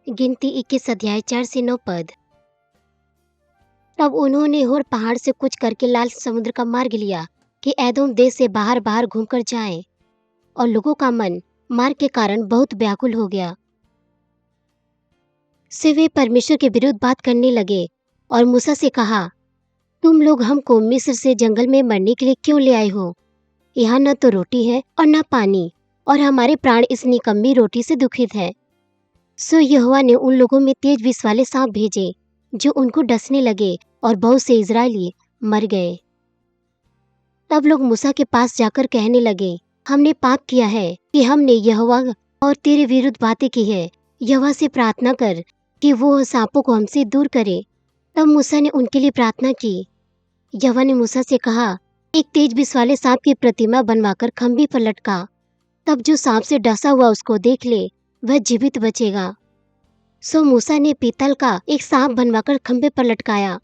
गिनती 21 अध्याय 4 से 9 पद। तब उन्होंने होर पहाड़ से कुछ करके लाल समुद्र का मार्ग लिया कि एदोम देश से बाहर बाहर घूमकर जाएं, और लोगों का मन मार्ग के कारण बहुत व्याकुल हो गया। से वे परमेश्वर के विरुद्ध बात करने लगे और मूसा से कहा, तुम लोग हमको मिस्र से जंगल में मरने के लिए क्यों ले आए हो? यहाँ न तो रोटी है और न पानी, और हमारे प्राण इस निकम्मी रोटी से दुखित है। सो यहोवा ने उन लोगों में तेज विष वाले सांप भेजे जो उनको डसने लगे, और बहुत से इजरायली मर गए। तब लोग मूसा के पास जाकर कहने लगे, हमने पाप किया है कि हमने यहोवा और तेरे विरुद्ध बातें की है। यहोवा से प्रार्थना कर कि वो सांपों को हमसे दूर करे। तब मूसा ने उनके लिए प्रार्थना की। यहोवा ने मूसा से कहा, एक तेज विष वाले सांप की प्रतिमा बनवाकर खंभे पर लटका, तब जो सांप से डसा हुआ उसको देख ले, वह जीवित बचेगा। सो मूसा ने पीतल का एक सांप बनवाकर खंभे पर लटकाया।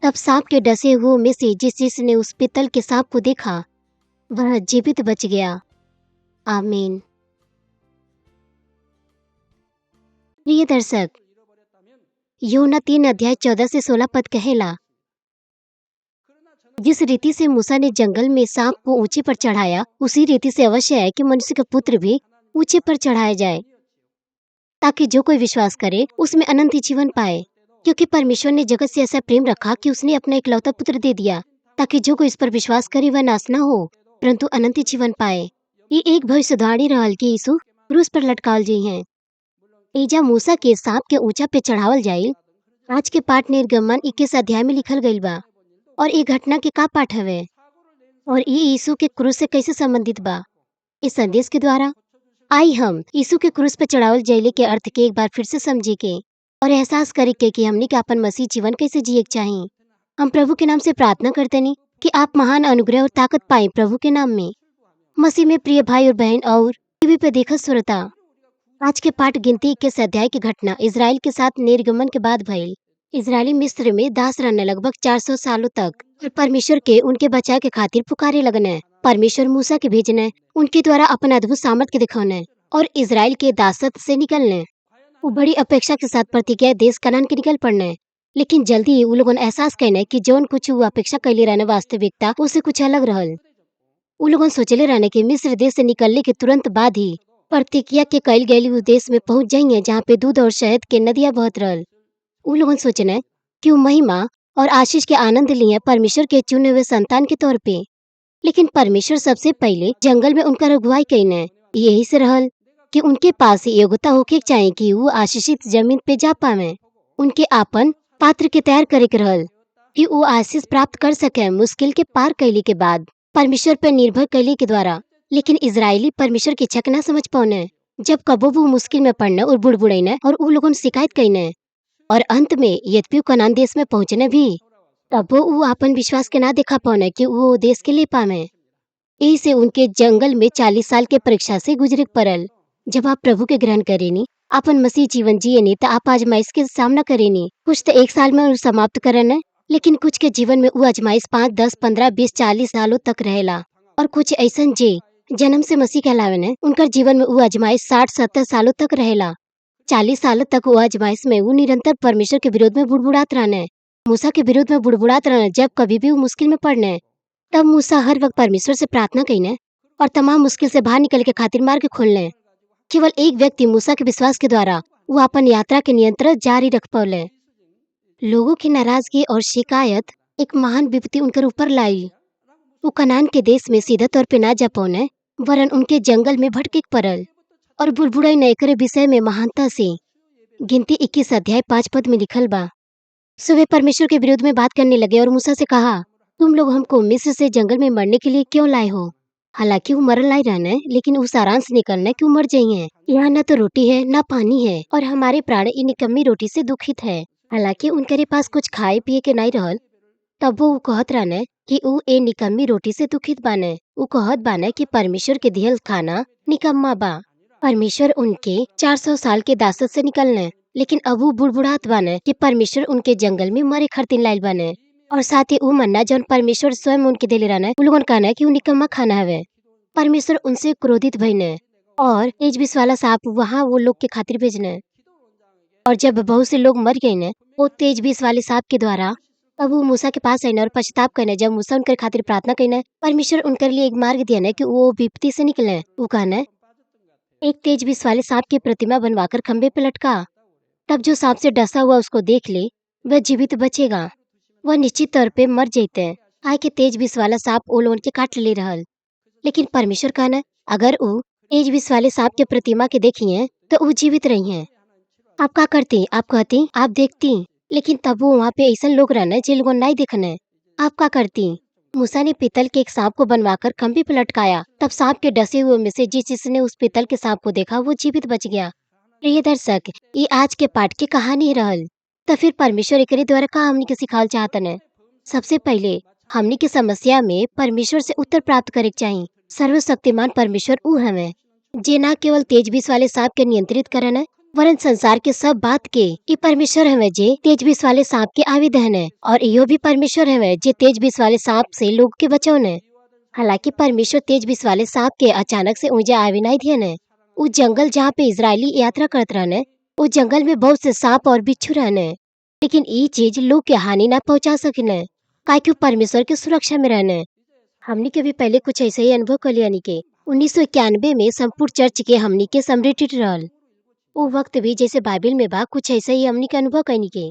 तब सांप के डसे हुए में से जिस जिसने उस पीतल के सांप को देखा, वह जीवित बच गया। आमीन। प्रिय दर्शक, यूहन्ना 3 अध्याय 14 से 16 पद कहेला, जिस रीति से मूसा ने जंगल में सांप को ऊंचे पर चढ़ाया, उसी रीति से अवश्य है कि मनुष्य का पुत्र भी ऊंचे पर चढ़ाया जाए, ताकि जो कोई विश्वास करे उसमें अनंत जीवन पाए। क्योंकि परमेश्वर ने जगत से ऐसा प्रेम रखा कि उसने अपना इकलौता पुत्र दे दिया, ताकि जो कोई इस पर विश्वास करे वह नाश न हो, परंतु अनंत जीवन पाए। ये एक भविष्यवाणी रहल कि यीशु क्रूस पर लटकावल जी हैं। एजा मूसा के सांप के ऊंचा पे चढ़ावल जाइल आज के पाठ निर्गमन 21 अध्याय में लिखल गइल बा। और ये घटना के का पाठ हवे और ये यीशु के क्रूस से कैसे संबंधित बा? इस संदेश के द्वारा आई हम यीशु के क्रूस पे चढ़ावल जाइले के अर्थ के एक बार फिर से समझे के और एहसास करे के कि हमने के अपन मसीह जीवन कैसे जिए के चाही। हम प्रभु के नाम से प्रार्थना करते नहीं कि आप महान अनुग्रह और ताकत पाए प्रभु के नाम में। मसीह में प्रिय भाई और बहन और टीवी पे देखत श्रोता, आज के पाठ गिनती 21 अध्याय की घटना इजराइल के साथ निर्गमन के बाद भइल। इजरायली मिस्र में दास रहने लगभग 400 सालों तक और परमेश्वर के उनके बचाव के खातिर पुकारे लगने। परमेश्वर मूसा के भेजने, उनके द्वारा अपन अद्भुत सामर्थ के दिखाने और इजराइल के दासत्व से निकलने। वो बड़ी अपेक्षा के साथ प्रतिज्ञा देश कनान के निकल पड़ने, लेकिन जल्दी ही वो लोगों ने एहसास करने कि जौन कुछ वो अपेक्षा कैले रहने वास्तविकता उसे कुछ अलग रहल। वो लोगों सोचले रहने कि मिस्र देश से निकलने के तुरंत बाद ही प्रतिज्ञा के कैल गई उस देश में पहुंच जाइए जहाँ पे दूध और शहद के नदियाँ बहत रहल। उन लोगों ने सोचने कि वो महिमा और आशीष के आनंद लिए परमेश्वर के चुने हुए संतान के तौर पे, लेकिन परमेश्वर सबसे पहले जंगल में उनका अगुवाई कईने। यही से रहल कि उनके पास योग्यता होके चाहिए कि वो आशीषित जमीन पे जा पावे। उनके आपन पात्र के तैयार करे के रहल कि वो आशीष प्राप्त कर सके मुश्किल के पार कैले के बाद परमेश्वर पर निर्भर कैले के द्वारा। लेकिन इजरायली परमेश्वर की इच्छा के ना समझ पाने। जब कबो वो मुश्किल में पड़ने और बुड़बुड़ैने और उ लोगों ने शिकायत कईने और अंत में यद्यपि कनान देश में पहुंचने भी, तब वो अपन विश्वास के ना देखा पाने कि वो देश के ले पावे। यही से उनके जंगल में 40 साल के परीक्षा से गुजरे पड़ल। जब आप प्रभु के ग्रहण करेनी, अपन मसीह जीवन जिए नी, तो आप आजमाइश के सामना करेनी। कुछ तो 1 साल में समाप्त करने, लेकिन कुछ के जीवन में वो आजमाइश 5, 10, 15, 20, 40 सालों तक रहेला। और कुछ ऐसा जे जन्म से मसीह कहलावे ने, उनकर जीवन में वो आजमाइश 60-70 सालों तक रहेला। 40 सालों तक वो आजमाइश में वो निरंतर परमेश्वर के विरोध में बुड़बुड़ात रहने, मूसा के विरोध में बुड़बुड़ात रहने। जब कभी भी वो मुश्किल में पड़ने, तब मूसा हर वक्त परमेश्वर से प्रार्थना कईने और तमाम मुश्किल से बाहर निकल के खातिर मार्ग खोलने। केवल एक व्यक्ति मूसा के विश्वास के द्वारा वो अपन यात्रा के नियंत्रण जारी रख पौले। लोगों की नाराजगी और शिकायत एक महान विपत्ति उनकर ऊपर लाई। वो कनान के देश में सीधा तौर पे ना जा पौने, वरन उनके जंगल में भटके पड़ल और बुड़बुड़ाई न एकरे विषय में महानता से। गिनती 21 अध्याय 5 पद में लिखल बा, सुबह परमेश्वर के विरुद्ध में बात करने लगे और मूसा से कहा, तुम लोग हमको मिस्र से जंगल में मरने के लिए क्यों लाए हो? हालांकि वो मरल नहीं रहने, लेकिन वो सारांश निकलना कि वो मर जाइए। यहाँ न तो रोटी है न पानी है और हमारे प्राण इन निकम्मी रोटी से दुखित है। हालांकि उनके पास कुछ खाए पिए के नहीं रहल, तब वो कहत रहने कि ऊ ए निकम्मी रोटी से दुखित बाने। ऊ कहत बाने कि परमेश्वर के दिहल खाना निकम्मा बा। परमेश्वर उनके 400 साल के दासत से निकलने, लेकिन अब वो बुड़बुड़ात बाने कि परमेश्वर उनके जंगल में मरे खरतीन लाइल बाने। और साथ ही वो मन्ना जौन परमेश्वर स्वयं उनके दिले रहने, उ लोगन कहना कि ऊ निकम्मा खाना हवे। परमेश्वर उनसे क्रोधित भइने और तेज विष वाला सांप वहाँ वो लोग के खातिर भेजने। और जब बहुत से लोग मर गए न वो तेज विष वाले सांप के द्वारा, तब वो मूसा के पास आईने और पश्चाताप करने। जब मूसा उनके खातिर प्रार्थना कईने, परमेश्वर उनके लिए एक मार्ग दिया न कि वो विपत्ति से निकले। वो कहने, एक तेज विष वाले सांप की प्रतिमा बनवाकर खंभे पर लटका, तब जो सांप से डसा हुआ उसको देख ले वह जीवित बचेगा। वह निश्चित तौर पे मर जैते, काहे कि तेज विष वाला सांप ओ लोगन के काट ले रहल। लेकिन परमेश्वर कहना, अगर ऊ तेज विष वाले सांप के प्रतिमा के देखिए तो ऊ जीवित रही हैं। आप का करती? आप कहती, आप देखती, लेकिन तब वो वहाँ पे ऐसा लोग रहना जिन लोगों नहीं देखने। आप का करती? मूसा ने पीतल के एक सांप को बनवाकर खंभे पर लटकाया। तब सांप के डसे हुए में से जिस जिसने उस पीतल के सांप को देखा वो जीवित बच गया। प्रिय दर्शक, ये आज के पाठ की कहानी रहल। तो फिर परमेश्वर एकरे द्वारा का हमनी के सिखावल चाहतन है? सबसे पहले हमनी के समस्या में परमेश्वर से उत्तर प्राप्त करे के चाही। सर्वशक्तिमान परमेश्वर ऊ हमें जे ना केवल तेज विष वाले सांप के नियंत्रित करन है, वरन संसार के सब बात के ये परमेश्वर हमें जे तेज विष वाले सांप के आवे दहन है, और यो भी परमेश्वर हमें जे तेज विष वाले सांप से लोग के बचौन है। हालांकि परमेश्वर तेज विष वाले सांप के अचानक से ऊंचा आवे नहीं दियन है। उस जंगल जहाँ पे इजरायली यात्रा करत रहने, उस जंगल में बहुत से सांप और बिच्छू रहने, लेकिन ये चीज लोग के हानि ना पहुंचा सकिन, काहे कि परमेश्वर के सुरक्षा में रहने। हमनी के भी पहले कुछ ऐसे ही अनुभव कर लिया के 1991 में संपूर्ण चर्च के हमनी के समृद्धित रहल। वो वक्त भी जैसे बाइबिल में बा कुछ ऐसे ही हमनी के अनुभव कैनी के।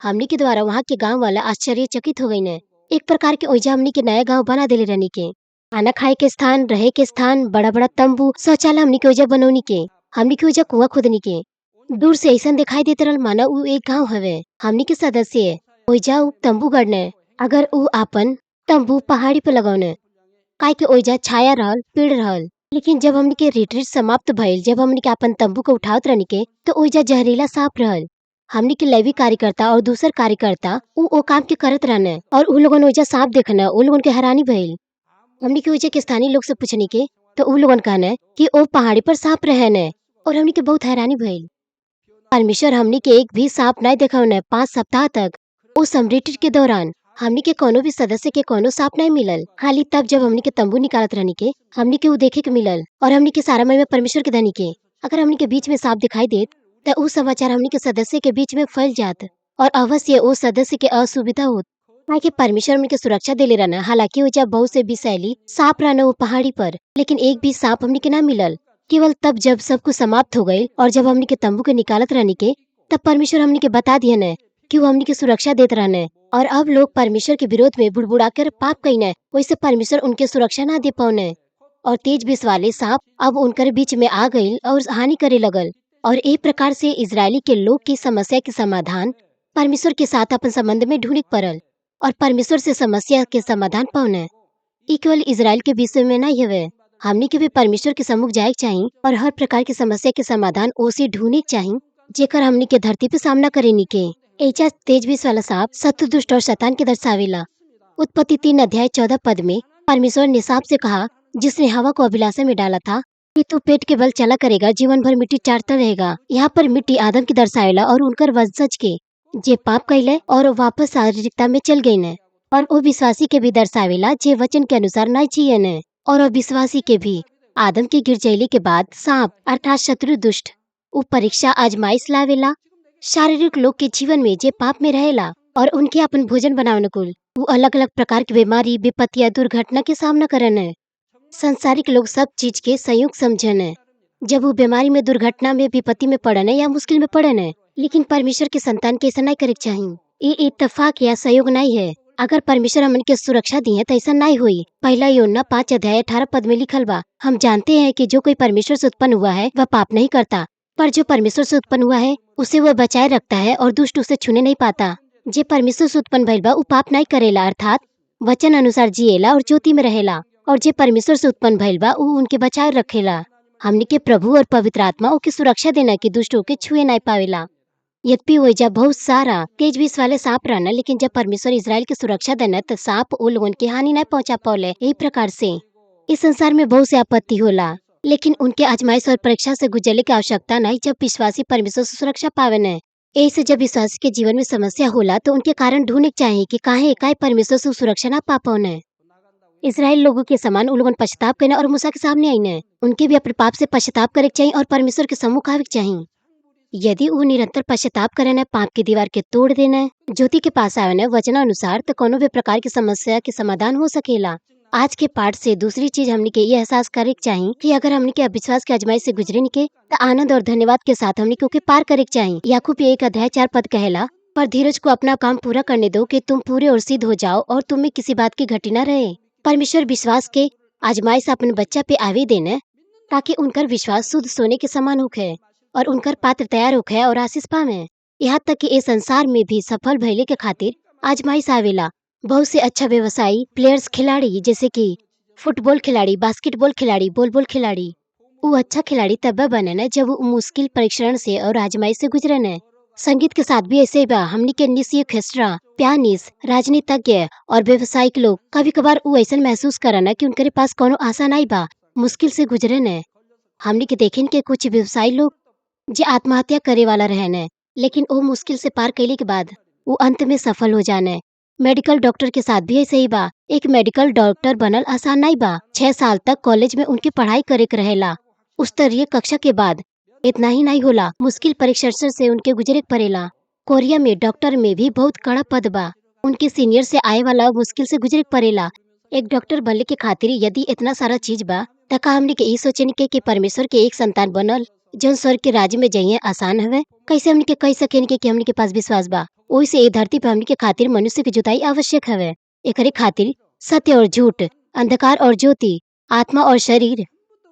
हमनी के द्वारा वहाँ के गांव वाला आश्चर्यचकित हो गई ने। एक प्रकार के ओइजा हमनी के नया गांव बना देले रहनी के। खाना खाए के स्थान, रहे के स्थान, बड़ा बड़ा तंबू, शौचालय हमनी के ओइजा बनौनी के। हमनी के ओइजा कुआं खोदनी के। दूर से ऐसा दिखाई देते रहल माना ऊ एक गांव हवे। हमनी के सदस्य ओइजा ऊ तंबू गड़ने, अगर ऊ आपन तंबू पहाड़ी पे लगौने, काहे के ओइजा छाया रहल, पेड़ रहल। लेकिन जब हमनी के रिट्रीट समाप्त भइल, जब हमनी के आपन तंबू के उठावत रहनी के, तो ओइजा जहरीला सांप रहल। हमनी के लेवी कार्यकर्ता और दूसर कार्यकर्ता ऊ ओ काम के करत रहने और ऊ लोगन ओइजा सांप देखने, ऊ लोगन के हैरानी भइल। हमनी के ओइजा के स्थानीय लोग से पूछनी के तो ऊ लोगन कहने कि ओ पहाड़ी पर सांप रहने, और हमनी के बहुत हैरानी भइल। परमेश्वर हमनी के एक भी सांप नहीं देखौने 5 सप्ताह तक। उस रिट्रीट के दौरान हमनी के कोनो भी सदस्य के कोनो सांप नहीं मिलल। खाली तब जब हमनी के तंबू निकालत रहनी के, हमनी के ऊ देखे के मिलल, और हमनी के सारा महिमा परमेश्वर के धनी के। अगर हमनी के बीच में सांप दिखाई देत तो ऊ समाचार हमनी के सदस्य के बीच में फैल जात और अवश्य वो सदस्य के असुविधा होत। काहे परमेश्वर हमनी के सुरक्षा देले रहना। हालांकि वो जब बहुत से विषैली सांप रहना वो पहाड़ी पर, लेकिन एक भी सांप हमनी के ना मिलल। केवल तब जब सब कुछ समाप्त हो गये और जब हमनी के तंबू के निकालत रहनी के, तब परमेश्वर हमनी के बता दिए न कि वो हमनी के सुरक्षा देत रहने। और अब लोग परमेश्वर के विरोध में बुड़बुड़ाकर पाप कईने, वैसे परमेश्वर उनके सुरक्षा ना दे पौने। और तेज विष वाले सांप अब उनकर बीच में आ गई और हानि करे लगल। और एक प्रकार से इजरायली के लोग की समस्या के समाधान परमेश्वर के साथ अपन संबंध में ढूंढ पड़ल और परमेश्वर से समस्या के समाधान पौने। ई केवल इजराइल के विषय में नहीं हवे, हमनी के भी परमेश्वर के सम्मुख जाए चाहिए और हर प्रकार की समस्या के समाधान ओसे ढूंढे चाहिए जेकर हमनी के धरती पे सामना करेनी के। ऐसा तेज विष वाला सांप शत्रु, दुष्ट और शैतान के दर्शावेला। उत्पत्ति 3 अध्याय 14 पद में परमेश्वर ने सांप से कहा, जिसने हवा को अभिलाषा में डाला था, कि तू पेट के बल चला करेगा, जीवन भर मिट्टी चाटता रहेगा। यहाँ पर मिट्टी आदम की दर्शावेला और उनकर वंशज के जे पाप कैले और वापस शारीरिकता में चल गई ने। और वो विश्वासी के भी दर्शावेला जे वचन के अनुसार नहीं जिये ने। और अविश्वासी के भी आदम के गिर जैले के बाद सांप अर्थात शत्रु दुष्ट वो परीक्षा आजमाइश लावेला शारीरिक लोग के जीवन में जे पाप में रहेला और उनके अपन भोजन बनावन कुल वो अलग अलग प्रकार की बीमारी, विपत्ति या दुर्घटना के सामना करन है। संसारिक लोग सब चीज के संयोग समझन है। जब वो बीमारी में, दुर्घटना में, विपत्ति में पड़न है या मुश्किल में पड़न है, लेकिन परमेश्वर के संतान के ऐसा नहीं करे चाहिए। ये इत्तेफाक या सहयोग नहीं है। अगर परमेश्वर हमन के सुरक्षा दी है तो ऐसा नहीं हुई। पहला यूहन्ना 5 अध्याय 18 पद में लिखल बा, हम जानते हैं कि जो कोई परमेश्वर से उत्पन्न हुआ है वह पाप नहीं करता, पर जो परमेश्वर से उत्पन्न हुआ है उसे वह बचाए रखता है और दुष्ट उसे छूने नहीं पाता। जे परमेश्वर से उत्पन्न भइल बा उ पाप नहीं करेला, अर्थात वचन अनुसार जिएला और ज्योति में रहेला। और जे परमेश्वर से उत्पन्न भइल बा उ उनके बचाए रखेला। हमनी के प्रभु और पवित्र आत्मा ओके सुरक्षा देना कि दुष्ट ओके छुए नहीं पावेला। यद्यपि ओइजा बहुत सारा तेज विष वाले सांप रहना, लेकिन जब परमेश्वर इजराइल के सुरक्षा देना तो सांप ओ लोगन के हानि नहीं पहुंचा पौले। यही प्रकार से इस संसार में बहुत से आपत्ति होला, लेकिन उनके आजमाइश और परीक्षा से गुजरने की आवश्यकता नहीं जब विश्वासी परमेश्वर से सुरक्षा पावे न। ऐसे जब विश्वासी के जीवन में समस्या होला तो उनके कारण ढूंढने चाहिए कि काहे काहे परमेश्वर से सुरक्षा ना पा पौने। इजराइल लोगों के समान उन लोगन पश्चाताप करने और मूसा के सामने आईने। उनके भी अपने पाप से पश्चाताप करे चाहिए और परमेश्वर के सम्मुख आवे चाहिए। यदि वो निरंतर पश्चाताप करे, पाप की दीवार के तोड़ देना, ज्योति के पास आवे वचनानुसार, तो कोनो भी प्रकार की समस्या के समाधान हो सकेला। आज के पाठ से दूसरी चीज हमने के ये एहसास करे के चाही कि अगर हमने के अविश्वास के आजमाइश से गुजरे के तो आनंद और धन्यवाद के साथ हमने के पार करे के चाही। याकूब 1 अध्याय 4 पद कहेला, पर धीरज को अपना काम पूरा करने दो कि तुम पूरे और सिद्ध हो जाओ और तुम्हें किसी बात की घटी न रहे। परमेश्वर विश्वास के आजमाइश अपने बच्चा पे आवे देने ताकि उनकर विश्वास शुद्ध सोने के समान होखे और उनकर पात्र तैयार होखे और आशीष पावे। यहाँ तक कि इस संसार में भी सफल भइले के खातिर आजमाइश आवेला। बहुत से अच्छा व्यवसायी, प्लेयर्स, खिलाड़ी जैसे कि फुटबॉल खिलाड़ी, बास्केटबॉल खिलाड़ी, बॉलबॉल खिलाड़ी, वो अच्छा खिलाड़ी तब बने न जब वो मुश्किल परीक्षण से और आजमाइश से गुजरन है। संगीत के साथ भी ऐसे बा। हमनी के निशी ऑर्केस्ट्रा, पियानिस्ट, राजनीतिज्ञ और व्यवसायिक लोग कभी कभार वो ऐसा महसूस करन कि उनके पास कोनो आशा नहीं बा, मुश्किल से गुजरन है। हमनी के देखेन के कुछ व्यवसायी लोग जे आत्महत्या करे वाला रहन, लेकिन वो मुश्किल से पार कैले के बाद वो अंत में सफल हो जाने। मेडिकल डॉक्टर के साथ भी ऐसे ही बा। एक मेडिकल डॉक्टर बनल आसान नहीं बा। 6 साल तक कॉलेज में उनकी पढ़ाई करे के रहेला। उस कक्षा के बाद इतना ही नहीं होला, मुश्किल परीक्षा से उनके गुजरे पड़ेला। कोरिया में डॉक्टर में भी बहुत कड़ा पद बा। उनके सीनियर से आए वाला मुश्किल से गुजरे पड़ेला। एक डॉक्टर बनने के खातिर यदि इतना सारा चीज बा त का हमने के ई सोचन के कि परमेश्वर के एक संतान बनल जौन स्वर्ग के राज्य में जाइए आसान हवे? कैसे हमने के कह सकेन के कि हमने के पास विश्वास बा? ओही से ए धरती पर हमने के खातिर मनुष्य की जुताई आवश्यक हवे। एकरे खातिर सत्य और झूठ, अंधकार और ज्योति, आत्मा और शरीर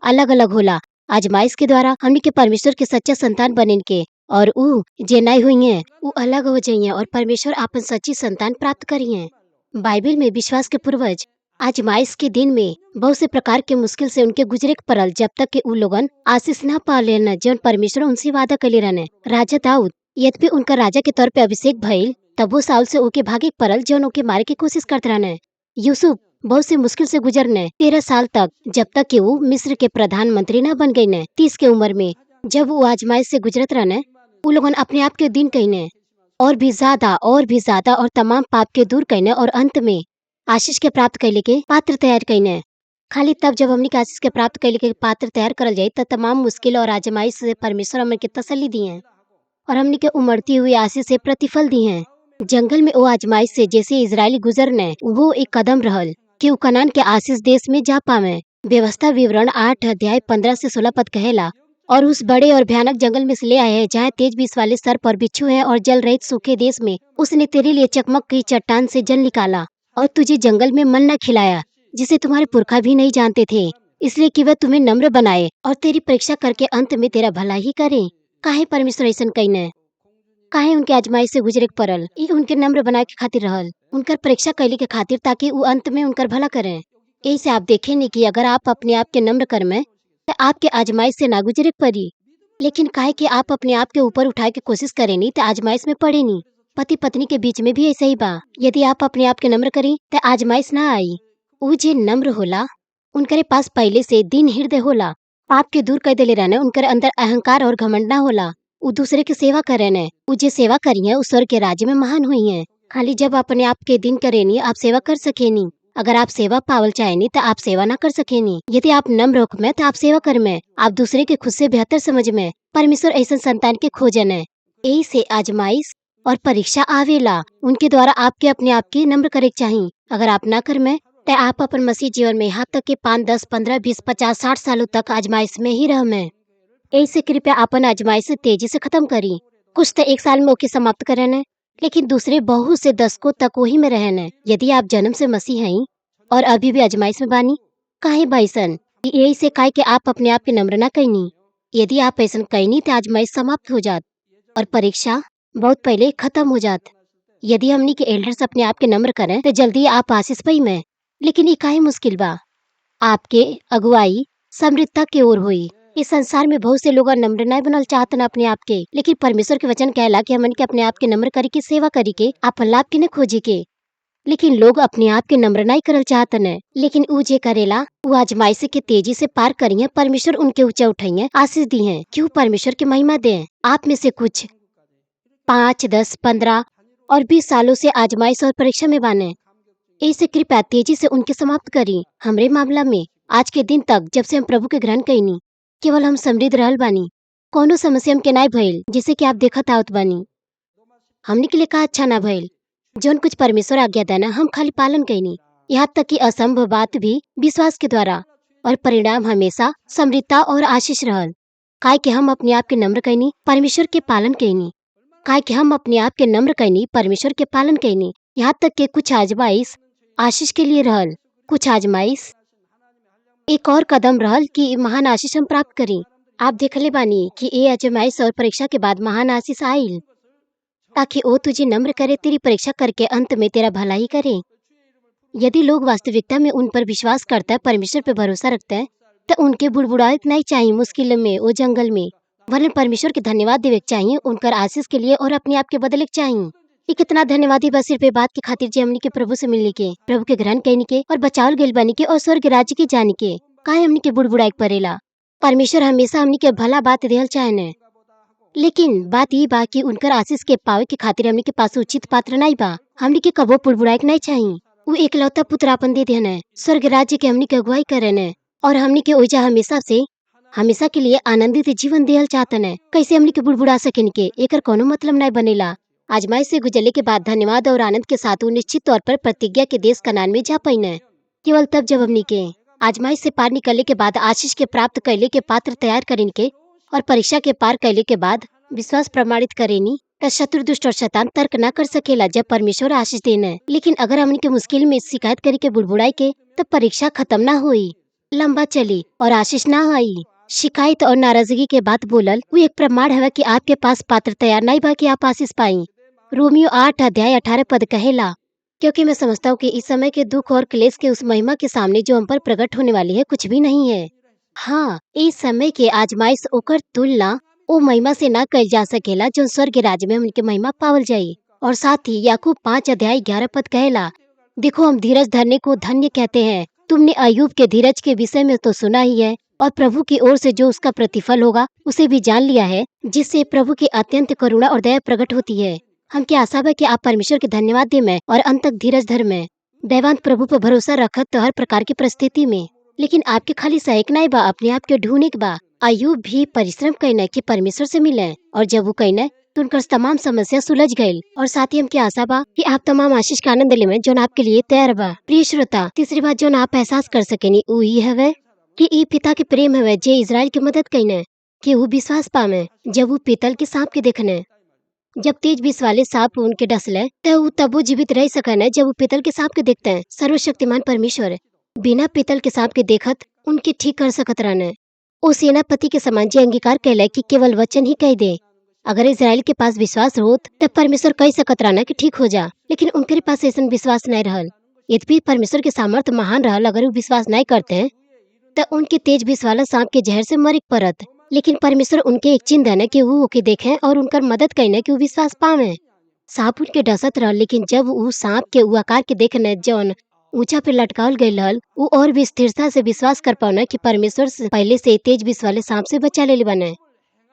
अलग अलग होला। आजमाइश के द्वारा हमने के परमेश्वर के सच्चा संतान बनेन के और ऊ जे नहीं हुई है ऊ अलग हो जाइए और परमेश्वर आपन सच्ची संतान प्राप्त करिए। बाइबल में विश्वास के पूर्वज आजमाइश के दिन में बहुत से प्रकार के मुश्किल से उनके गुजरे पड़ल जब तक कि ऊ लोगन आशीष न पा लेन जौन परमेश्वर उनसे वादा कले रहने। राजा दाऊद यद्यपि उनका राजा के तौर पे अभिषेक भइल तब वो साउल से ओके भागे पड़ल जौन ओके मारे की कोशिश करते रहने। यूसुफ बहुत से मुश्किल से गुजरने 13 साल तक जब तक कि वो मिस्र के प्रधानमंत्री न बन गए ने। 30 के उम्र में जब वो आजमाइश से गुजरत रहने उ लोगन अपने आप के दिन कहने और भी ज्यादा और भी ज्यादा और तमाम पाप के दूर कहने और अंत में आशीष के प्राप्त कैले के पात्र तैयार कहने। खाली तब जब हमनी के आशीष के प्राप्त कैले के पात्र तैयार करल जाए तब तमाम मुश्किल और आजमाइश से परमेश्वर हमन के तसल्ली दिए और हमनी के उमड़ती हुई आशीष से प्रतिफल दिए। जंगल में वो आजमाइश से जैसे इजरायली गुजरने वो एक कदम रहल कि उ कनान के आशीष देश में जा पावे। व्यवस्था विवरण 8 अध्याय 15 से 16 पद कहेला, और उस बड़े और भयानक जंगल में से ले आए हैं जहाँ तेज विष वाले सर्प और बिच्छू हैं और जल रहित सूखे देश में उसने तेरे लिए चकमक की चट्टान से जल निकाला और तुझे जंगल में मन्ना खिलाया जिसे तुम्हारे पुरखा भी नहीं जानते थे, इसलिए कि वह तुम्हें नम्र बनाए और तेरी परीक्षा करके अंत में तेरा भला ही करे। काहे परमेश्वर ऐसा कईने? काहे उनके आजमाइश से गुजरे पड़ल? ई उनके नम्र बनाए के खातिर रहल, उनकर परीक्षा कैले के खातिर, ताकि वो अंत में उनकर भला करें। यही से आप देखें नहीं कि अगर आप अपने आप के नम्र कर में तो आपके आजमाइश से ना गुजरे पड़ी, लेकिन काहे कि आप अपने आप के ऊपर उठाए के कोशिश करें नहीं तो आजमाइश में पड़े नहीं। पति पत्नी के बीच में भी ऐसा ही बा। यदि आप अपने आप के नम्र करी तो आजमाइश ना आई। ऊ जे नम्र होला उनकरे पास पहले से दीन हृदय होला, पाप के दूर कर देले रहने, उनकर अंदर अहंकार और घमंड ना होला। ऊ दूसरे की सेवा करे ने, ऊ जे सेवा करी है स्वर्ग के राज्य में महान हुई है। खाली जब अपने आप के दिन करेनी आप सेवा कर सकेनी। अगर आप सेवा पावल चाहेनी तो आप सेवा ना कर सकेनी। यदि आप नम्र होख में तो आप सेवा कर में, आप दूसरे के खुद से बेहतर समझ में। परमेश्वर ऐसा संतान के खोजन है। यही से आजमाइश और परीक्षा आवेला, उनके द्वारा आपके अपने आप के नम्र करे चाहिए। अगर आप ना कर में तो आप अपन मसीह जीवन में यहाँ तक के 5, 10, 15, 20, 50, 60 सालों तक आजमाइश में ही रह में। ऐसे कृपया अपन आजमाइश से तेजी से खत्म करी। कुछ तो 1 साल में ओके समाप्त करने, लेकिन दूसरे बहुत से दशकों तक वही में रहने। यदि आप जन्म से मसीह हैं और अभी भी आजमाइश में बानी, काहे बाइसन? यही से काहे कि आप अपने आप के नम्र ना कहनी। यदि आप ऐसा कहनी तो आजमाइश समाप्त हो जात और परीक्षा बहुत पहले खत्म हो जात। यदि हमनी के एल्डर्स अपने आप के नम्र करें तो जल्दी आप आशीष पई में। लेकिन ये काहे मुश्किल बा? आपके अगुवाई समृद्धता के ओर हुई। इस संसार में बहुत से लोग नम्र नहीं बनल चाहतन अपने आप के, लेकिन परमेश्वर के वचन कहला कि हमन के अपने आप के नम्र करे के सेवा करे के आपन लाभ के न खोजे के। लेकिन लोग अपने आप के नम्र नहीं करल चाहतन है, लेकिन ऊ जे करेला वो आजमाइश के तेजी से पार करिए। परमेश्वर उनके ऊंचा उठाइए, आशीष दी है। क्यों परमेश्वर की महिमा दे? आप में से कुछ 5, 10, 15 और 20 सालों से आजमाइश और परीक्षा में बाने। ऐसे कृपया तेजी से उनके समाप्त करी। हमरे मामला में आज के दिन तक जब से हम प्रभु के ग्रहण कईनी केवल हम समृद्ध रहल बानी। कोनो समस्या हमके नाई भइल, जैसे कि आप देखत आवत बानी। हमनी के लिए का अच्छा ना भइल? जौन कुछ परमेश्वर आज्ञा देना हम खाली पालन कैनी, यहाँ तक कि असंभव बात भी विश्वास के द्वारा, और परिणाम हमेशा समृद्धता और आशीष रहल। काहे कि हम अपने आप के नम्र कैनी, परमेश्वर के पालन कैनी। काहे कि हम अपने आप के नम्र कैनी, परमेश्वर के पालन कैनी। यहाँ तक कि कुछ आजमाइश आशीष के लिए रहल, कुछ आजमाइश एक और कदम रहल कि महान आशीष हम प्राप्त करी। आप देखले बानी कि ए आजमाइश और परीक्षा के बाद महान आशीष आइल, ताकि ओ तुझे नम्र करे, तेरी परीक्षा करके अंत में तेरा भलाई करे। यदि लोग वास्तविकता में उन पर विश्वास करता है, परमेश्वर पर भरोसा रखता है, तो उनके बुड़बुड़ाए नहीं चाहिए मुश्किल में, वो जंगल में, वरन परमेश्वर के धन्यवाद देवे के चाहिए उनकर आशीष के लिए और अपने आप के बदले के चाहिए। ये कितना धन्यवादी बा सिर्फ बात के खातिर जे हमनी के प्रभु से मिलने के, प्रभु के ग्रहण करने के और बचावल गइल बानी के और स्वर्ग राज्य के जाने के। काहे हमनी के बुड़बुड़ाए के पड़ेला? परमेश्वर हमेशा हमनी के भला बात देहल चाहे, लेकिन बात ये बा कि उनकर आशीष के पावे के खातिर हमनी के पास उचित पात्र नहीं बा। हमनी के कबो बुड़बुड़ाए के नहीं चाहिए। वो एकलौता पुत्र आपन दे देने, स्वर्ग राज्य के हमनी के अगुवाई करे और हमनी के ओइजा हमेशा से हमेशा के लिए आनंदित जीवन देहल चाहतन है। कैसे हमनी के बुड़बुड़ा सकेन के? एकर कोनो मतलब नहीं बनेला। आजमाइश से गुजरने के बाद धन्यवाद और आनंद के साथ वो निश्चित तौर पर प्रतिज्ञा के देश कनान में जा पाइन। केवल तब जब हमनी के आजमाइश से पार निकलने के बाद आशीष के प्राप्त कैले के पात्र तैयार करेन के और परीक्षा के पार कैले के बाद विश्वास प्रमाणित करेनी, त शत्रु दुष्ट और शैतान तर्क न कर सकेला जब परमेश्वर आशीष देने। लेकिन अगर हमनी के मुश्किल में शिकायत करे के बुड़बुड़ाई के, तब परीक्षा खत्म ना हुई, लंबा चली और आशीष ना आई। शिकायत और नाराजगी के बात बोलल वो एक प्रमाण है कि आपके पास पात्र तैयार नहीं बा कि आप आशीष पाई। रोमियो 8 अध्याय 18 पद कहेला, क्योंकि मैं समझता हूँ कि इस समय के दुख और क्लेश के उस महिमा के सामने जो हम पर प्रकट होने वाली है कुछ भी नहीं है। हाँ, इस समय के आजमाइश ओकर तुलना ओ महिमा से ना कल जा सकेला जो स्वर्ग राज्य में उनके महिमा पावल जाई। और साथ ही याकूब 5 अध्याय 11 पद कहेला, देखो हम धीरज धरने को धन्य कहते हैं। तुमने अय्यूब के धीरज के विषय में तो सुना ही है और प्रभु की ओर से जो उसका प्रतिफल होगा उसे भी जान लिया है, जिससे प्रभु की अत्यंत करुणा और दया प्रकट होती है। हम क्या आशा है कि आप परमेश्वर के धन्यवाद दे में और अंत तक धीरज धर में दैवांत प्रभु पर भरोसा रखत तो हर प्रकार की परिस्थिति में। लेकिन आपके खाली सहायक नहीं बा, अपने आप के ढूंढने के बा। अय्यूब भी परिश्रम कहना कि परमेश्वर से मिले और जब वो कहना तो उनकर तमाम समस्या सुलझ गई। और साथ ही हमके आशा बा कि आप तमाम आशीष का आनंद ले में जोन आपके लिए तैयार बा। प्रिय श्रोता, तीसरी बात जोन आप एहसास कर सकेनी उ ई हवे कि ई पिता के प्रेम हवे जे इजराइल के मदद कईने कि वो विश्वास पावे जब वो पीतल के सांप के देखने। जब तेज विष वाले सांप उनके डसले तो वो तब वो जीवित रह सकन जब वो पीतल के सांप के देखते हैं। सर्वशक्तिमान परमेश्वर बिना पीतल के सांप के देखत उनके ठीक कर सकत रहने। वो सेनापति के समान जे अंगीकार कैले कि केवल वचन ही कह दे। अगर इजराइल के पास विश्वास होत तब परमेश्वर कह सकत रहना कि ठीक हो जा, लेकिन उनके पास ऐसा विश्वास नहीं रहल। यद्यपि परमेश्वर के सामर्थ्य महान रहल, अगर वो विश्वास नहीं करते हैं तो उनके तेज विष वाला सांप के जहर से मरे पड़त। लेकिन परमेश्वर उनके एक चिन्ह देने कि वो ओके देखें और उनकर मदद करने कि वो विश्वास पावे। सांप उनके डसत रहल, लेकिन जब वो सांप के वो आकार के देखने जौन ऊंचा पे लटकावल गई रहल, वो और भी स्थिरता से विश्वास कर पाना कि परमेश्वर से पहले से तेज विष वाले सांप से बचा ले बने।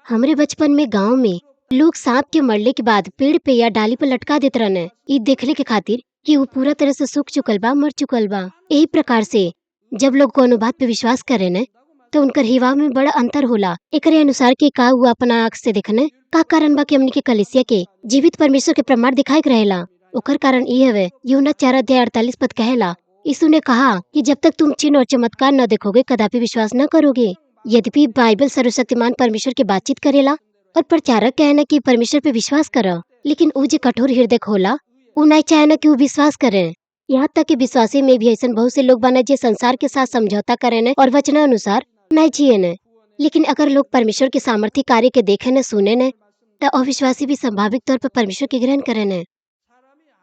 हमरे बचपन में गाँव में लोग सांप के मरले के बाद पेड़ पे या डाली पर लटका देते रहने, ये देखले के खातिर कि वो पूरा तरह से सूख चुकल बा, मर चुकल बा। यही प्रकार से जब लोग कोनो बात पे विश्वास करे न तो उनकर हिवा में बड़ा अंतर होला। एकरे अनुसार कि का हुआ अपना आँख से देखने का कारण बा कि हमनी के कलीसिया के जीवित परमेश्वर के प्रमाण दिखाई के रहेला। ओकर कारण ई हवे, यूहन्ना 4 अध्याय 48 पद कहेला, यीशु ने कहा कि जब तक तुम चिन्ह और चमत्कार न देखोगे कदापि विश्वास न करोगे। यद्यपि बाइबल सर्वशक्तिमान परमेश्वर के बातचीत करेला और प्रचारक कहना कि परमेश्वर पे विश्वास करो, लेकिन ऊ जे कठोर हृदय होला ऊ नहीं चाहे ना कि ऊ विश्वास करे। यहाँ तक कि विश्वासी में भी ऐसा बहुत से लोग बने जे संसार के साथ समझौता करे न और वचनानुसार नहीं जिए न। लेकिन अगर लोग परमेश्वर के सामर्थ्य कार्य के देखे न सुने न तो अविश्वासी भी संभावित तौर पर परमेश्वर के ग्रहण करे न।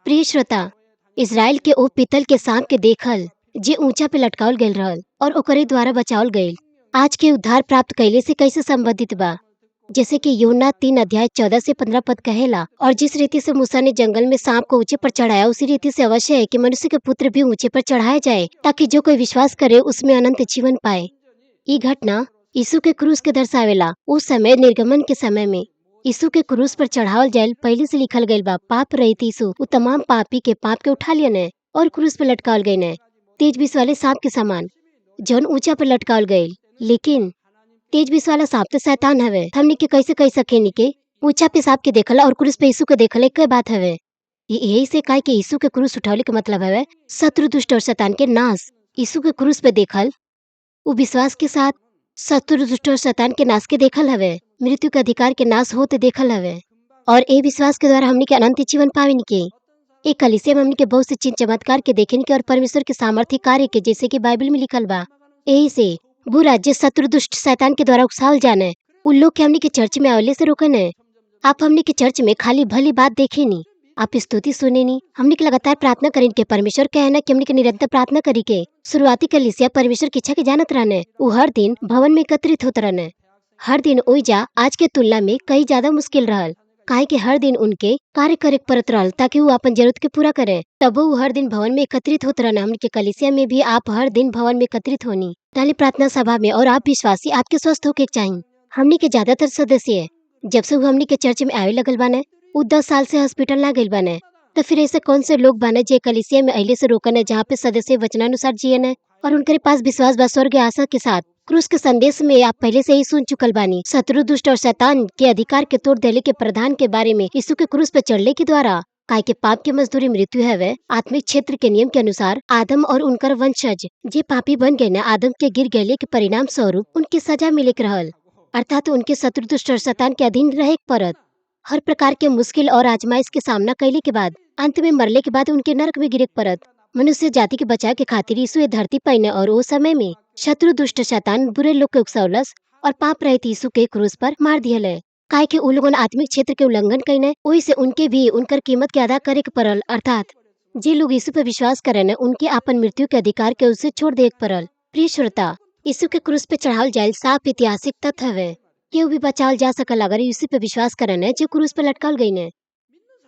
प्रिय श्रोता, इजराइल के ओ पीतल के सांप के देखल जे ऊंचा पे लटकावल गयल रहल और ओकरे द्वारा बचावल गयल, आज के उद्धार प्राप्त कैले से कैसे संबंधित बा? जैसे कि यूहन्ना 3 अध्याय 14 से 15 पद कहेला, और जिस रीति से मूसा ने जंगल में सांप को ऊंचे पर चढ़ाया उसी रीति से अवश्य है कि मनुष्य के पुत्र भी ऊंचे पर चढ़ाया जाए, ताकि जो कोई विश्वास करे उसमें अनंत जीवन पाए। ये घटना यीशु के क्रूस के दर्शावेला। उस समय निर्गमन के समय में यीशु के क्रूस पर चढ़ावल जायल पहले से लिखल गयल बा, पाप रहित यीशु उ तमाम पापी के पाप के उठा लिया ने और क्रूस पर लटकावल गए ने, तेज विष वाले सांप के समान जौन ऊंचा पर लटकावल गये। लेकिन तेज विष वाला सांप तो शैतान हवे। हमनी के कैसे कह सकेनी के ऊंचा पे सांप के देखल और क्रूस पे यीशु के देखल एक बात हवे। यही से काहे कि यीशु के क्रूस उठौले के मतलब हवे शत्रु, दुष्ट और शैतान के नाश। यीशु के क्रूस पे देखल उ विश्वास के साथ शत्रु, दुष्ट और शैतान के नाश के देखल हवे, मृत्यु के अधिकार के नाश होते देखल हवे। और ए विश्वास के द्वारा हमनी के अनंत जीवन पावेनी के। एक कलीसिया में हमनी के बहुत से चिन्ह चमत्कार के देखेनी के और परमेश्वर के सामर्थ्य कार्य के, जैसे कि बाइबल में लिखल बा। यही से बुरा जे शत्रु, दुष्ट, शैतान के द्वारा उकसावल जाने उन लोग के हमनी के चर्च में आवले से रोकन है। आप हमनी के चर्च में खाली भली बात देखेनी, आप स्तुति सुनेनी, हमनी के लगातार प्रार्थना करें के परमेश्वर कहना कि हमनी के निरंतर प्रार्थना करी के। शुरुआती कलीसिया परमेश्वर की इच्छा के जानत रहने, उ हर दिन भवन में एकत्रित होत रहने। हर दिन ओइजा आज के तुलना में कहीं ज्यादा मुश्किल रहल, काहे कि हर दिन उनके कार्य करे परत रहल ताकि वो अपन जरूरत के पूरा करे। तब वो हर दिन भवन में एकत्रित होत रहना। हमनी के कलीसिया में भी आप हर दिन भवन में एकत्रित होनी, ताली प्रार्थना सभा में, और आप विश्वासी आपके स्वस्थ होके चाहिए। हमनी के ज्यादातर सदस्य जब से वो हमनी के चर्च में आवे लगल बाने, उ 10 साल से हॉस्पिटल ना गइल बाने। तो फिर ऐसे कौन से लोग बाने जे कलीसिया में अइले से रोकन है, जहाँ पे सदस्य वचनानुसार जियन है और उनके पास विश्वास बा स्वर्ग आशा के साथ। क्रूस के संदेश में आप पहले से ही सुन चुकल बानी शत्रु, दुष्ट और शैतान के अधिकार के तोड़ देले के प्रधान के बारे में यीशु के क्रूस पे चढ़ने के द्वारा। काहे के पाप के मजदूरी मृत्यु है। आत्मिक क्षेत्र के नियम के अनुसार आदम और उनकर वंशज जे पापी बन गए न, आदम के गिर गए के परिणाम स्वरूप उनके सजा मिले के रहल, अर्थात उनके शत्रु, दुष्ट और शैतान के अधीन रहे परत। हर प्रकार के मुश्किल और आजमाइश के सामना कैले के बाद अंत में मरले के बाद उनके नरक में गिरे परत। मनुष्य जाति के बचाव के खातिर यीशु धरती पैने और वो समय में शत्रु, दुष्ट, शैतान बुरे लोग के उकसावलस और पाप रहित यीशु के क्रूस पर मार दिहले। काहे कि उ लोगन आत्मिक क्षेत्र के उल्लंघन कईने, ओही से उनके भी उनकर कीमत के अदा करे के पड़ल। अर्थात जे लोग यीशु पर विश्वास करे उनके अपन मृत्यु के अधिकार के उसे छोड़ दे पड़ल। प्रिय श्रोता, यीशु के क्रूस पे चढ़ावल जायल साफ ऐतिहासिक तथ्य हवे। केहू भी बचावल जा सकल अगर यीशु पे विश्वास करन जो क्रूस पे लटकावल गईने।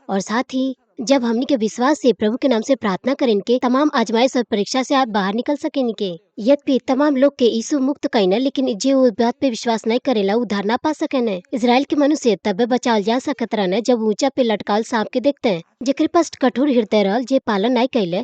और साथ ही जब हमनी के विश्वास से प्रभु के नाम से प्रार्थना करें के तमाम आजमाइश और परीक्षा से आप बाहर निकल सकें के। यद्यपि तमाम लोग के यीशु मुक्त कईने, लेकिन जे वो बात पे विश्वास नहीं करेला उद्धार ना पा सकेने। इजराइल के मनुष्य तब बचावल जा सकत रहने जब ऊंचा पे लटकावल सांप के देखते हैं। जेकरे पास कठोर हृदय रहल, जे पालन नहीं कैले,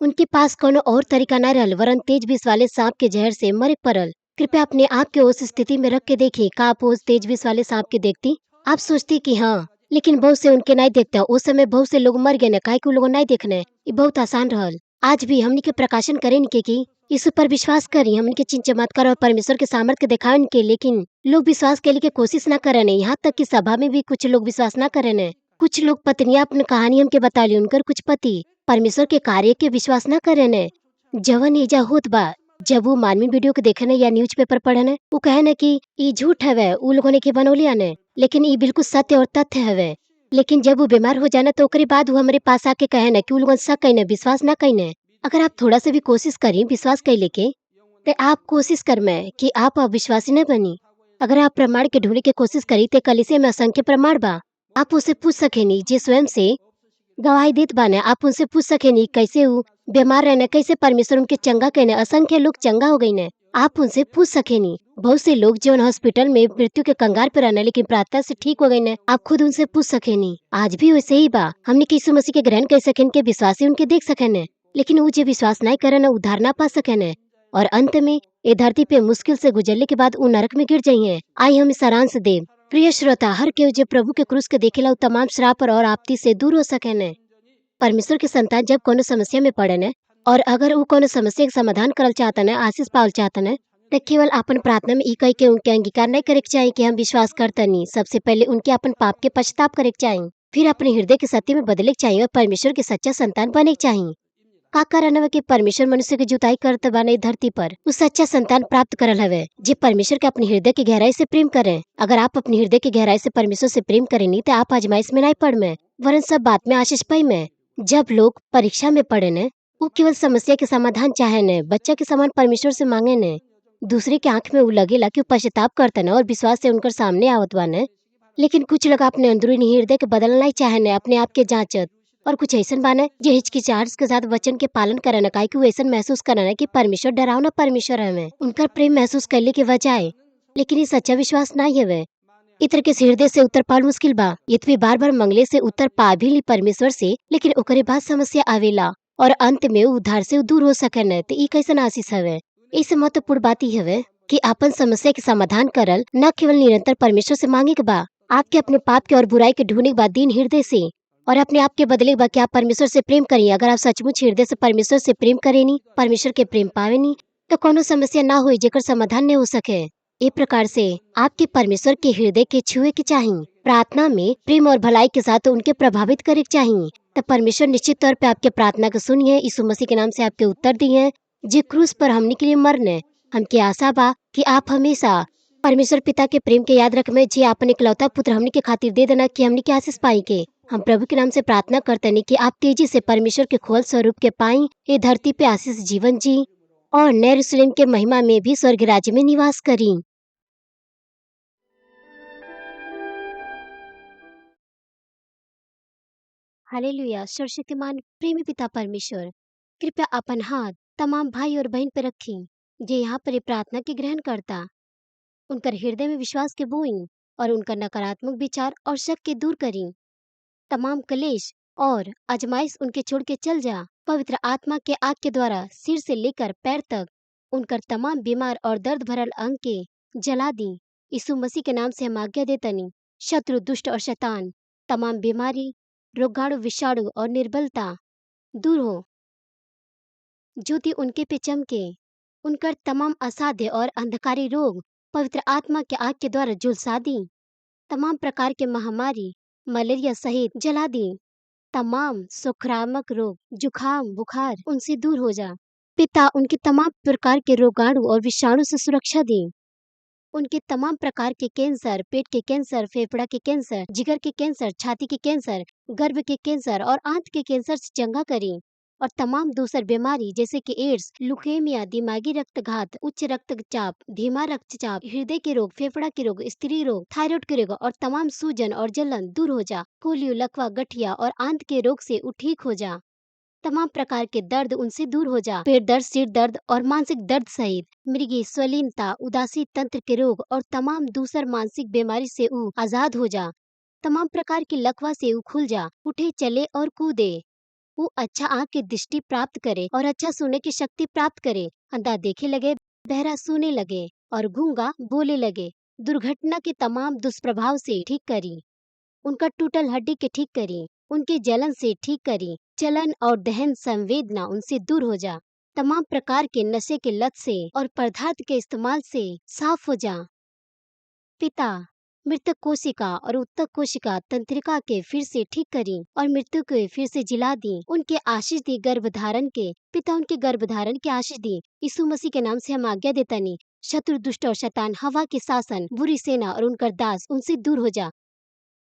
उनके पास कोनो और तरीका नहीं रहल वरन तेज विष वाले सांप के जहर से मरे पड़ल। कृपया अपने आप के उस स्थिति में रख के देखिए। का आप उस तेज विष वाले सांप के देखती? आप सोचती कि हाँ, लेकिन बहुत से उनके नहीं देखते। उस समय बहुत से लोग मर गए न, काहे कि लोग नहीं देखने। ये बहुत आसान रहल। आज भी हमनी के प्रकाशन करें के कि यीशु पर विश्वास करी, हमनी के चिन्ह चमत्कार और परमेश्वर के सामर्थ्य के दिखावन के, लेकिन लोग विश्वास के लिए कोशिश ना करें। यहाँ तक कि सभा में भी कुछ लोग विश्वास ना करें। कुछ लोग पत्नियां अपनी कहानी हमके बता ली, उनकर कुछ पति परमेश्वर के कार्य के विश्वास ना करें। जवन एजा होत बा, जब वो मानवी वीडियो के देखे या न्यूज पेपर पढ़े, वो कहे न कि ई झूठ हवे, उ लोगों ने के बनौली आने, लेकिन ई बिल्कुल सत्य और तथ्य हवे। लेकिन जब वो बीमार हो जाना तो ओकरे बाद वो हमारे पास आके कहे न कि उ लोगन शक कईने, विश्वास ना कईने। अगर आप थोड़ा सा भी कोशिश करी विश्वास कैले के, तो आप कोशिश कर मैं कि आप अविश्वासी न बनी। अगर आप प्रमाण के ढूंढे के कोशिश करी तो कलीसिया में असंख्य प्रमाण बा। आप उसे पूछ सकेनी जे स्वयं से गवाही देत बाने। आप उनसे पूछ सकेनी कैसे वो बीमार रहने, कैसे परमेश्वर उनके चंगा कहने, असंख्य लोग चंगा हो गई ने। आप उनसे पूछ सकेनी। बहुत से लोग जो हॉस्पिटल में मृत्यु के कंगार पर रहने लेकिन प्रार्थना से ठीक हो गई ने, आप खुद उनसे पूछ सकेनी। आज भी वैसे ही बा। हमने यीशु मसीह के ग्रहण कर सकेन के विश्वासी उनके देख सकेने, लेकिन वो जो विश्वास नहीं करे न उद्धार ना पा सकेने और अंत में ये धरती पे मुश्किल से गुजरने के बाद वो नरक में गिर जाइए। आई हम सारांश देव। प्रिय श्रोता, हर केहू जो प्रभु के क्रूस के देखेला उ तमाम श्राप और आपत्ति से दूर हो सकेने। परमेश्वर के संतान जब कोनो समस्या में पड़े ने और अगर वो कोनो समस्या के समाधान करल चाहतन, आशीष पावल चाहतन, तो केवल अपन प्रार्थना में ई कह के उनके अंगीकार नहीं करे के चाहिए कि हम विश्वास करतनी। सबसे पहले उनके अपन पाप के पश्चाताप करे के चाहिए, फिर अपने हृदय के सत्य में बदले के चाहिए और परमेश्वर के सच्चा संतान बने के चाहिए। का कारण हवे कि परमेश्वर मनुष्य के जुताई करत बाने धरती पर उ सच्चा संतान प्राप्त करल हवे जे परमेश्वर के अपने हृदय की गहराई से प्रेम करे। अगर आप अपने हृदय की गहराई से परमेश्वर से प्रेम करेनी तो आप आजमाइश में नहीं पड़ में, वरन सब बात में आशीष पाई में। जब लोग परीक्षा में पड़े ने, वो केवल समस्या के समाधान चाहे ने, बच्चा के समान परमेश्वर से मांगे ने। दूसरे के आंख में वो लगेला कि वो पश्चाताप करते न और विश्वास से उनकर सामने आवत बाने, लेकिन कुछ लोग अपने अंदरूनी हृदय के बदलना ही चाहे ने, अपने आप के जांचत, और कुछ ऐसा बाने जो हिचकिचाहट के साथ वचन के पालन करना, काहे कि वो ऐसा महसूस करना कि परमेश्वर डरावना परमेश्वर हमें, उनका प्रेम महसूस करने के बजाय। लेकिन ये सच्चा विश्वास नहीं है। इतर के हृदय से उत्तर पाल मुश्किल बा। यद्यपि बार बार मंगले से उत्तर पा भी ली परमेश्वर से, लेकिन ओकरे बाद समस्या आवेला और अंत में उद्धार से दूर हो सकन। तो ई कैसन आशीष हवे। ऐसे महत्वपूर्ण बात ई हवे कि आपन समस्या के समाधान करल न केवल निरंतर परमेश्वर से मांगे के बा, आपके अपने पाप के और बुराई के ढूंढे के बा दीन हृदय से और अपने आप के बदले के बा कि आप परमेश्वर से प्रेम करी। अगर आप सचमुच हृदय से परमेश्वर से प्रेम करेनी, परमेश्वर के प्रेम पावेनी, तो कोनो समस्या ना होई जेकर समाधान नहीं हो सके। ए प्रकार से आपके परमेश्वर के हृदय के छुए के चाही। प्रार्थना में प्रेम और भलाई के साथ उनके प्रभावित करे के चाही। तब परमेश्वर निश्चित तौर पे आपके प्रार्थना के सुनिए, यीशु मसीह के नाम से आपके उत्तर दिए, जे क्रूस पर हमने के लिए मरने। हमके आशा बा कि आप हमेशा परमेश्वर पिता के प्रेम के याद रखमे, जे आपन इकलौता पुत्र हमने के खातिर दे देना कि हमने के आशीष पाई के। हम प्रभु के नाम से प्रार्थना करते कि आप तेजी से परमेश्वर के खोल स्वरूप के पाई, ये धरती पे आशीष जीवन जी और नए यरूशलेम के महिमा में भी स्वर्ग राज्य में निवास करी। हालेलुया। सर्वशक्तिमान प्रेमी पिता परमेश्वर, कृपया अपन हाथ तमाम भाई और बहन पे रखी जे यहाँ पर ये प्रार्थना के ग्रहण करता। उनकर हृदय में विश्वास के बोई और उनका नकारात्मक विचार और शक के दूर करी। तमाम कलेश और आजमाइश उनके छोड़ के चल जा। पवित्र आत्मा के आग के द्वारा सिर से लेकर पैर तक उनकर तमाम बीमार और दर्द भरल अंग के जला दी। यीशु मसीह के नाम से हम आज्ञा देतनी, शत्रु, दुष्ट और शैतान, तमाम बीमारी, रोगाणु, विषाणु और निर्बलता दूर हो। ज्योति उनके पे चमके। उनकर तमाम असाध्य और अंधकारी रोग पवित्र आत्मा के आग के द्वारा झुलसा दी। तमाम प्रकार के महामारी, मलेरिया सहित जला दी। तमाम सुक्रामक रोग, जुखाम, बुखार उनसे दूर हो जा। पिता उनके तमाम प्रकार के रोगाणु और विषाणु से सुरक्षा दी। उनके तमाम प्रकार के कैंसर, पेट के कैंसर, फेफड़ा के कैंसर, जिगर के कैंसर, छाती के कैंसर, गर्भ के कैंसर और आंत के कैंसर से चंगा करी और तमाम दूसर बीमारी जैसे कि एड्स, लुकेमिया, दिमागी रक्तघात, उच्च रक्तचाप, धीमा रक्तचाप, हृदय के रोग, फेफड़ा के रोग, स्त्री रोग, थायराइड के रोग और तमाम सूजन और जलन दूर हो जा। पोलियो, लकवा, गठिया और आंत के रोग से उ ठीक हो जा। तमाम प्रकार के दर्द उनसे दूर हो जा। पेट दर्द, सिर दर्द और मानसिक दर्द सहित मृगी, स्वलीनता, उदासी तंत्र के रोग और तमाम दूसर मानसिक बीमारी से ऊ आजाद हो जा। तमाम प्रकार की लकवा से ऊ खुल जा। उठे, चले और कूदे। वो अच्छा आँख की दृष्टि प्राप्त करे और अच्छा सुनने की शक्ति प्राप्त करे। अंधा देखे लगे, बहरा सुने लगे और गूंगा बोले लगे। दुर्घटना के तमाम दुष्प्रभाव से ठीक करी। उनका टूटल हड्डी के ठीक करी। उनके जलन से ठीक करी। जलन और दहन संवेदना उनसे दूर हो जा। तमाम प्रकार के नशे के लत से और पदार्थ के इस्तेमाल से साफ हो जा। पिता मृतक कोशिका और उत्तक कोशिका तंत्रिका के फिर से ठीक करी और मृत्यु के फिर से जिला दी। उनके आशीष दी गर्भधारण के। पिता उनके गर्भधारण के आशीष दी। यीशु मसीह के नाम से हम आज्ञा देता नी, शत्रु, दुष्ट और शैतान, हवा के शासन, बुरी सेना और उनकर दास उनसे दूर हो जा।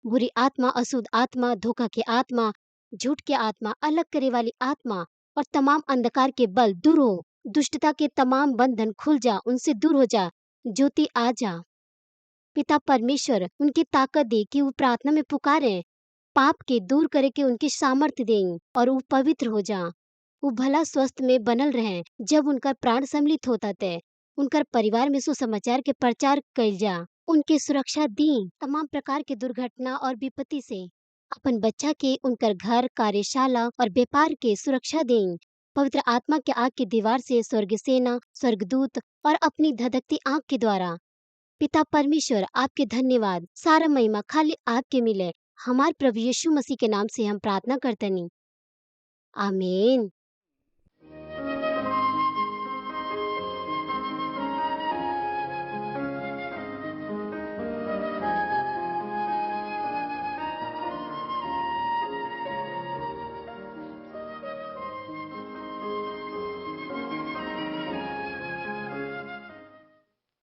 बुरी आत्मा, अशुद्ध आत्मा, धोखा के आत्मा, झूठ के आत्मा, अलग करे वाली आत्मा और तमाम अंधकार के बल दूर हो। दुष्टता के तमाम बंधन खुल जा, उनसे दूर हो जा। ज्योति आ जा। पिता परमेश्वर उनकी ताकत दे कि वो प्रार्थना में पुकारे, पाप के दूर करे के उनकी सामर्थ्य दें और वो पवित्र हो जा। वो भला स्वस्थ में बनल रहे जब उनका प्राण सम्मिलित होता थे। उनकर परिवार में सुसमाचार के प्रचार कैल जा। उनकी सुरक्षा दी तमाम प्रकार के दुर्घटना और विपत्ति से। अपन बच्चा के उनकर घर, कार्यशाला और व्यापार के सुरक्षा दें। पवित्र आत्मा के आग की दीवार से स्वर्ग सेना, स्वर्गदूत और अपनी धधकती आंख के द्वारा। पिता परमेश्वर आपके धन्यवाद। सारा महिमा खाली आपके मिले। हमारे प्रभु यीशु मसीह के नाम से हम प्रार्थना करते नी। आमीन।